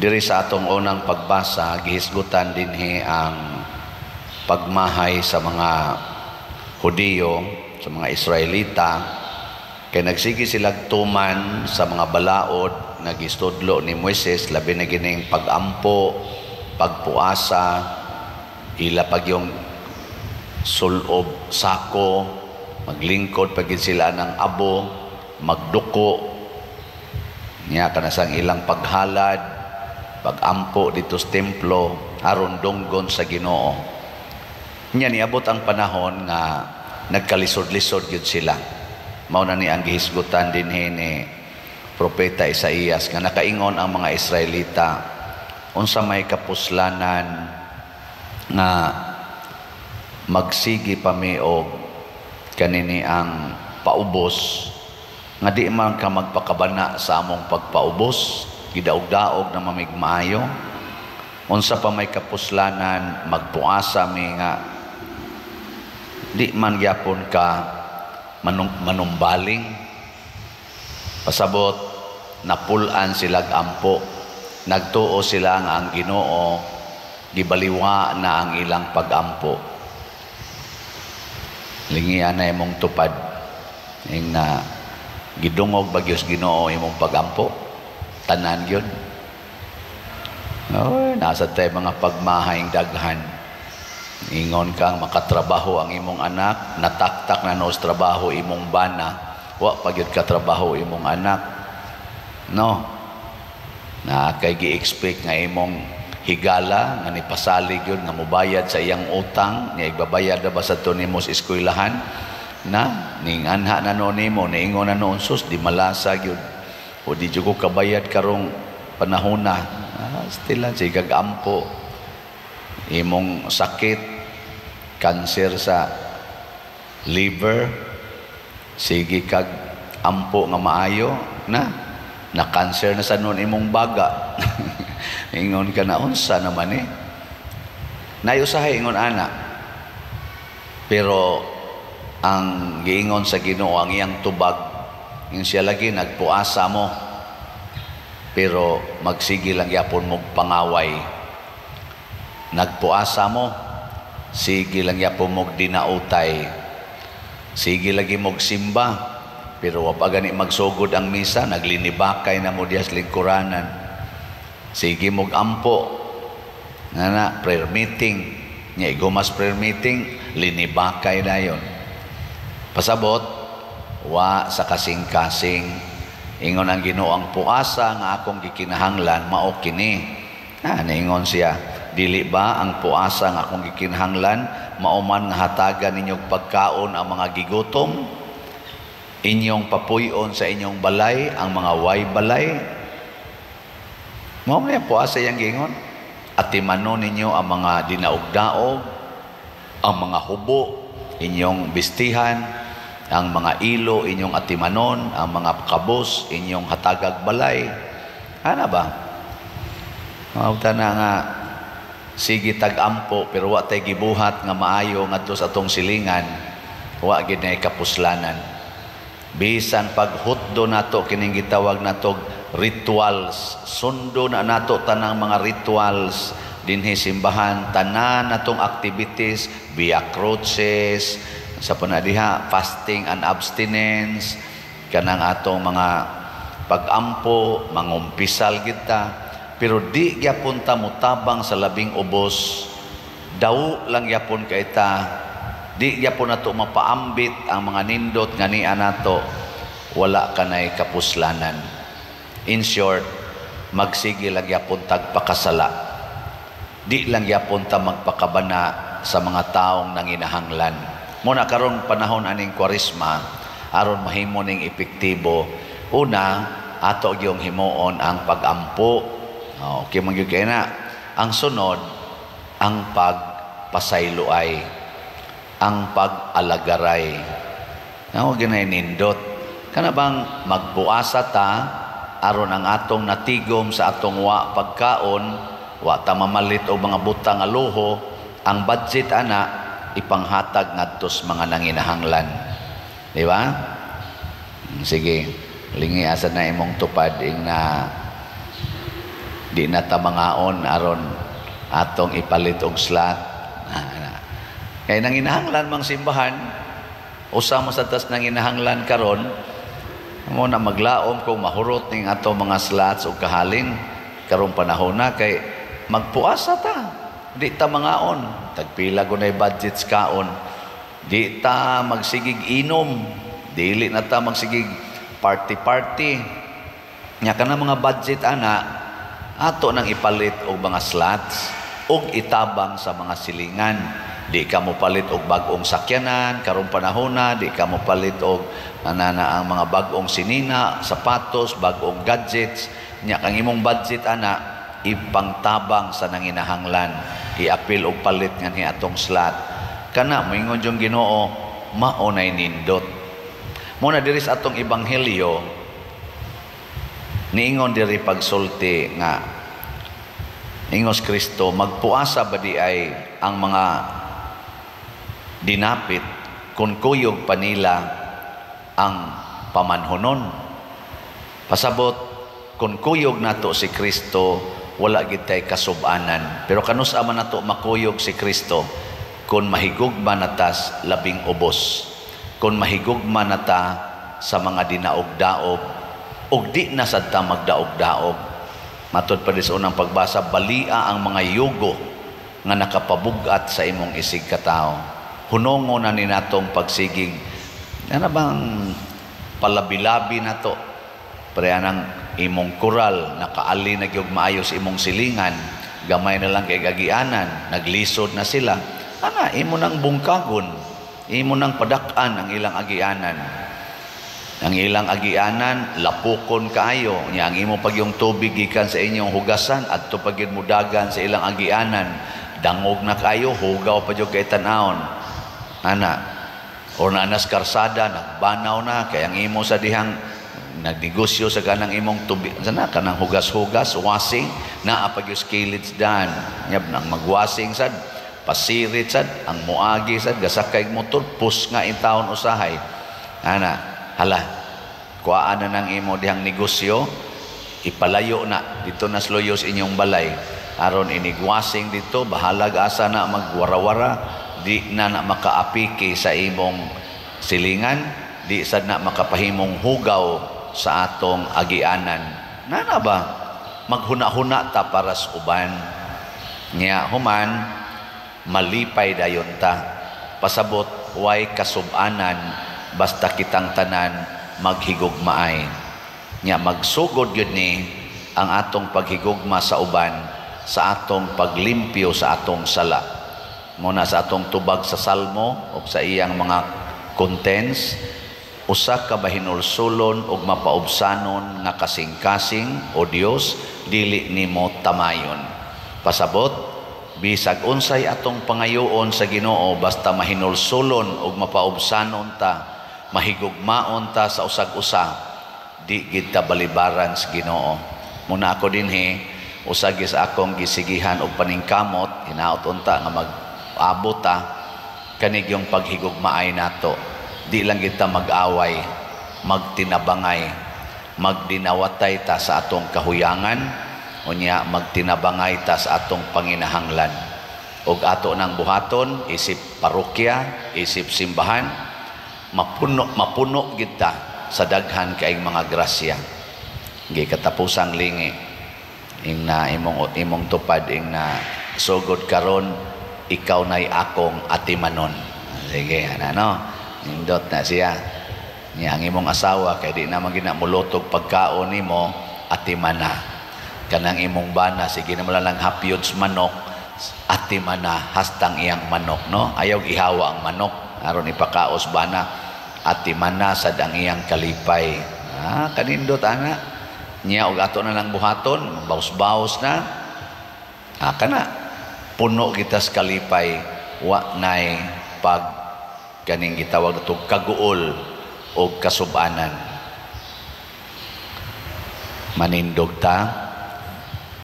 Diri sa atong unang pagbasa, gihisgutan dinhi ang pagmahay sa mga Hudiyo, sa mga Israelita, kay nagsige sila tuman sa mga balaod nga gistudlo ni Moises, labi na gining pagampo, pagpuasa, ila pag yung sulob sako, maglingkod pag sila ng abo, magduko, niya kanasang ilang paghalad, pagampo dito sa templo, aron dunggon sa Ginoo. Nya niabot ang panahon nga nagkalisod-lisod gyud sila. Mao na ni ang gihisgutan dinhi ni Propeta Isaías nga nakaingon ang mga Israelita, unsa may kapuslanan nga magsigi pa mi og kanini ang paubos nga di man ka magpakabana sa among pagpaubos, gidaog-daog na mamig maayo. Unsa pa may kapuslanan magpuasa mi nga di man gyapon ka manumbaling. Pasabot napulan sila ampo, nagtuo sila nga ang Ginoo gibaliwa na ang ilang pagampo. Lingian na imong tupad ing na gidungog bagyos Ginoo imong pagampo, tanan gyud. Oy, nasa tay mga pagmahayng daghan. Ingon kang makatrabaho ang imong anak, nataktak na nos trabaho imong bana, wa pa gyud katrabaho imong anak. No. Na kay gi-expect nga imong higala nga nipasalig yun nga mobayad sa iyang utang, niya igbabayad na ba sa to nimo sa eskwelahan na ning anha na no nimo, niingon na noon, "Sus, di malasa gyud o di jud ko kabayad karong panahona." Still lang sige ampo. Imong sakit, kanser sa liver, sige kag ampo nga maayo na na cancer na sa noon imong baga. Ingon ka na, unsa naman eh. Nayusahay ingon ana. Pero ang giingon sa Ginoo, ang iyang tubag, yung siya lagi nagpuasa mo pero magsige lang yapon mo pangaway. Nagpuasa mo, sige lang yapon mo dinautay. Sige lagi mo simba pero wa pa gani magsugod ang misa, naglinibakay na mo diya sa lingkuranan. Sige mo ampo nga na prayer meeting nya, igumas prayer meeting, linibakay na yon. Pasabot wa sa kasing-kasing. Ingon ang Ginoo, ang puasa nga akong gikinahanglan mao kini. Ah, niingon siya, dili ba ang puasa nga akong gikinahanglan mao man nga hatagan ninyong pagkaon ang mga gigutom, inyong papuy-on sa inyong balay ang mga way balay? Mao man ang puasa yang giingon. Atimanon ninyo ang mga dinaog-daog, ang mga hubo inyong bistihan, ang mga ilo inyong atimanon, ang mga kabos inyong hatagag balay. Ana ba? Mauta na nga sige tag-ampo pero wa tay gibuhat nga maayo ngadto sa atong silingan, wa gid nay kapuslanan. Bisan paghutdo nato kining gitawag nato rituals, sundo na nato tanang mga rituals dinhi simbahan, tanan natong activities, via cruces, sa panadiha, fasting and abstinence, kanang atong mga pagampo, mangumpisal kita, pero di gyapon ta motabang sa labing ubos, daw lang gyapon kay ta, di gyapon nato mapaambit ang mga nindot nga niya nato, wala kanay kapuslanan. In short, magsige lang gyapon tag pakasala. Di lang gyapon ta magpakabana sa mga taong nanginahanglan. Muna karon panahon aning Kwaresma, aron mahimo ning epektibo, una ato gyung himuon ang pagampo. Okay man gyud kay na. Ang sunod, ang pagpasayloay, ang pag-alagaray. Nao ginay nindot. Kana bang magpuasa ta aron ang atong natigom sa atong wa pagkaon, wa ta mamalit og mga butang nga luho, ang budget ana ipanghatag ngadto sa mga nanginahanglan. Di ba? Sige, lingi asa na imong tupad ing na Di na ta mangaon aron atong ipalit og slot. Ah, kay nanginahanglan mang simbahan, usa mo sa tas nanginahanglan karon mo na maglaom kung mahurot ning ato mga slots og kahalin karong panahon na, kay magpuasa ta, di ta mangaon, tagpila gunay budgets kaon, di ta magsigig inom, dili na ta magsigig party party nya. Kana mga budget ana, ato nang ipalit og mga slots og itabang sa mga silingan. Di ka mo palit og bag-ong sakyanan karong panahon na, di ka mo palit og anana ang mga bag-ong sinina, sapatos, bag-ong gadgets. Nya kang imong budget ana, ipangtabang sa nanginahanglan, iapil og palit nganhi atong slot. Kana moingon yung Ginoo, mao nay nindot. Mo na diri sa atong ebanghelyo, niingon diri pagsulti nga ingos Kristo, magpuasa ba di ay ang mga dinapit kung kuyog pa nila ang pamanhonon? Pasabot, kung kuyog nato si Kristo, wala gid tay kasubanan. Pero kanus-a man nato makuyog si Kristo? Kung mahigugma natas labing ubos, kung mahigugma nata sa mga dinaog-daog ug di na sad ta magdaog-daog. Matod pa sa unang pagbasa, balia ang mga yugo nga nakapabug-at sa imong isig katawo. Hunongo na ni natong pagsigig ana bang palabi-labi nato. Pareha ng imong kural, nakaali na gyud maayo sa imong silingan, gamay na lang kay gagianan, naglisod na sila. Ana, imo nang bungkagon, imo nang padak-an ang ilang agianan. Ang ilang agianan, lapukon kaayo. Nya ang imo pag yung tubig gikan sa inyong hugasan, adto pag yun mudagan sa ilang agianan. Dangog na kayo, hugaw pa jud kay tan-awon. Ana, or naanas karsada, nagbanaw na, kaya ang imo sa dihang nagnegosyo sa kanang imong tubig, sana kanang hugas-hugas, wasing, naa pag yung skillets dan. Nyab nang magwasing sad, pasirit sad, ang muagi sad, gasakay motor, pus nga intawon usahay. Ana, hala, kuhaan na ng imo dihang negosyo, ipalayo na dito na sluyos inyong balay. Aron inigwasing dito, bahalag asa na magwarawara, di na na makaapiki sa imong silingan, di sad na makapahimong hugaw sa atong agianan. Nana ba? Maghuna-huna ta para sa uban. Nya human, malipay dayon ta. Pasabot, way kasubanan, basta kitang tanan maghigugmaay. Nya magsugod yun ni ang atong paghigugma sa uban sa atong paglimpyo sa atong sala. Muna sa atong tubag sa Salmo o sa iyang mga contents, usa ka bahinulsulon ug mapaubsanon nga kasing-kasing, o Dios, dili nimo tamayon. Pasabot, bisag unsay atong pangayoon sa Ginoo, basta mahinulsulon ug mapaubsanon ta, mahigugmaon ta sa usag-usa, di gid ta balibaran sa Ginoo. Muna ako dinhi, usa gyud sa akong gisigihan og paningkamot, hinaot unta nga mag-abot ta kanig yung paghigugmaay nato. Di lang kita mag-away, magtinabangay, magdinawatay ta sa atong kahuyangan, unya magtinabangay ta sa atong panginahanglan. Og ato nang buhaton, isip parokya, isip simbahan, mapuno, mapuno kita sa daghan kaing mga grasya. Gi katapusang lingi, ing na imong imong tupad ing na sugod karon, ikaw nay akong atimanon. Sige, ana no? Nindot na siya. Niya ang imong asawa kay di naman gina mulotog pagkaon nimo, atimana. Kanang imong bana sige naman lang hapyods manok, atimana hastang iyang manok, no? Ayaw ihawa ang manok aron ipakaos bana, atimana sad ang iyang kalipay. Ah, kanindot ana. Niya og ato na lang buhaton, baus-baus na. Ah, kana puno kita sa kalipay, wa nay pag kaning gitawag nato kaguol o kasubanan. Manindog ta.